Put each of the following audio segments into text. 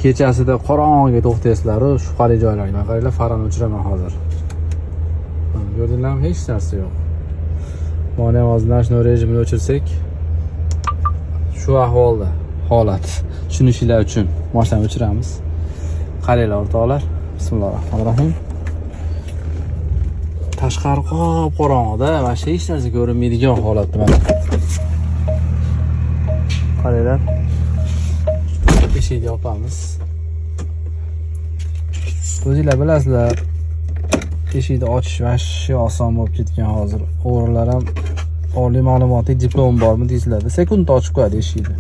Kechasida qorong'iga to'xtaysizlar-u, shubhali joylarga. Mana qaranglar, farani o'chiraman hozir. Mana ko'rdinglarmi, hech narsa yo'q. Mana ham hozir ночной rejimini o'chirsak, shu ahvolda holat. Tushunishinglar uchun mashinani o'chiramiz. Qaranglar, o'rtoqlar. Bismillahirrohmanirrohim. Tashqari qop qorong'ida, вообще hech narsa ko'rinmaydigan holatda mana. Qaranglar. Eshikni yopamiz. O'zinglar bilasizlar, eshikni ochish вообще oson bo'lib ketgan hozir. O'g'rilar ham oliy ma'lumotli diplom bormi deysizlarda, sekundda ochib qo'yadi eshikni.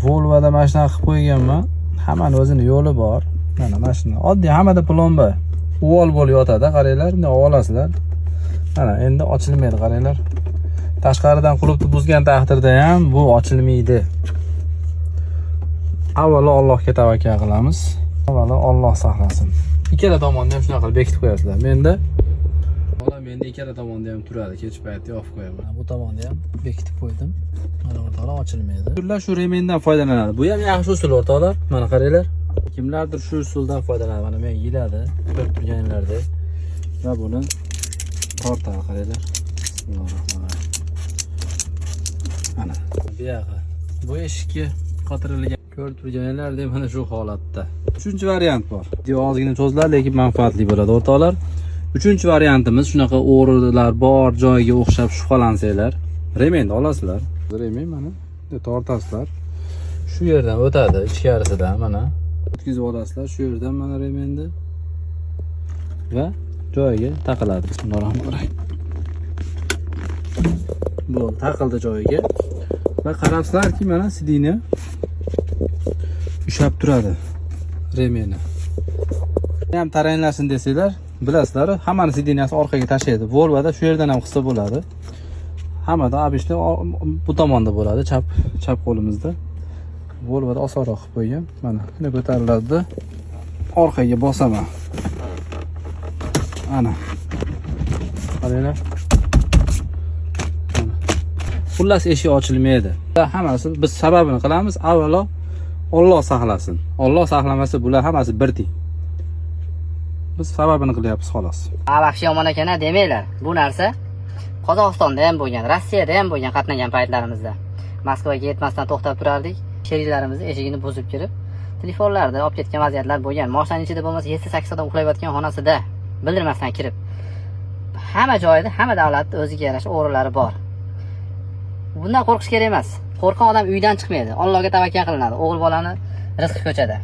Volvoda mana shunaqa qilib qo'yganman. Hammani o'zini yo'li bor. Mana shuni. Oddiy hammada plomba uvol bo'lib yotadi, qaranglar, bunday olasizlar. Mana endi ochilmaydi, qaranglar. Tashqaridan qulfni buzgan taqdirda ham bu ochilmaydi. Avvalo Allohga tavakkal qilamiz. Avvalo Alloh saqlasin. Ikkala tomonni ham shunaqa qilib bekitib qo'yasizlar. Menda ikkala tomonda ham turadi. Kech paytda yopib qo'yaman. Bu tomonni ham bekitib qo'ydim. Mana, o'rtoqlar, ochilmaydi. Ular shu ременdan foydalanadi. Bu ham yaxshi usul, o'rtoqlar. Mana qaranglar. Kimlardir shu usuldan foydalanadi. Mana men yiladi, ko'rib turganinglardek. Va buni tortadi, qaranglar. Bismillahirrohmanirrohim. Mana bu yog'i. Bu eshikka qotirilgan, ko'rib turganinglardek, mana shu holatda. Uchinchi variant bor. Video ozgina cho'ziladi, lekin manfaatli bo'ladi, o'rtoqlar. Uchinchi variantimiz: shunaqa o'g'rilar bor joyga o'xshab shubhalansanglar, ременni olasizlar. Ремень mana bunday tortasizlar. Shu yerdan o'tadi, ichkarisidan mana. O'tkazib olasizlar shu yerdan mana ременni va joyiga taqiladi. Bismillahirrohmanirrohim. Bo'ldi, taqildi joyiga. Va qarabsizlarki, mana сиденье ushlab turadi ременi. Ham tarayinlasin desanglar, bilasizlar, hammani сиденьеsi orqaga tashlaydi. Volvoda shu yerdan ham qilsa bo'ladi. Hammada обычно bu tomonda bo'ladi, chap qo'limizda. Volvoda osonroq qilib qo'ygan. Mana shunday ko'tariladida orqaga bosaman. Ana. Qaranglar. Mana. Xullas, eshik ochilmaydi. Hammasi biz sababini qilamiz. Avvalo Alloh saqlasin. Alloh saqlamasa, bular hammasi bir tiyin. Biz sababini qilyapmiz, xolos. Ha, вообще yomon ekan a demanglar. Bu narsa Qozog'istonda ham bo'lgan, Rossiyada ham bo'lgan qatnagan paytlarimizda. Moskvaga yetmasdan to'xtab turardik. Sheriklarimizni eshigini buzib kirib, telefonlarni olib ketgan vaziyatlar bo'lgan. Moshinani ichida bo'lmasa 7-8 odam uxlayotgan xonasida bildirmasdan kirib. Hamma joyda, hamma davlatda o'ziga yarasha o'g'rilari bor. Bundan qo'rqish kerak emas. Qo'rqqan odam uydan chiqmaydi. Allohga tavakkal qilinadi. O'g'il bolani rizqi ko'chada.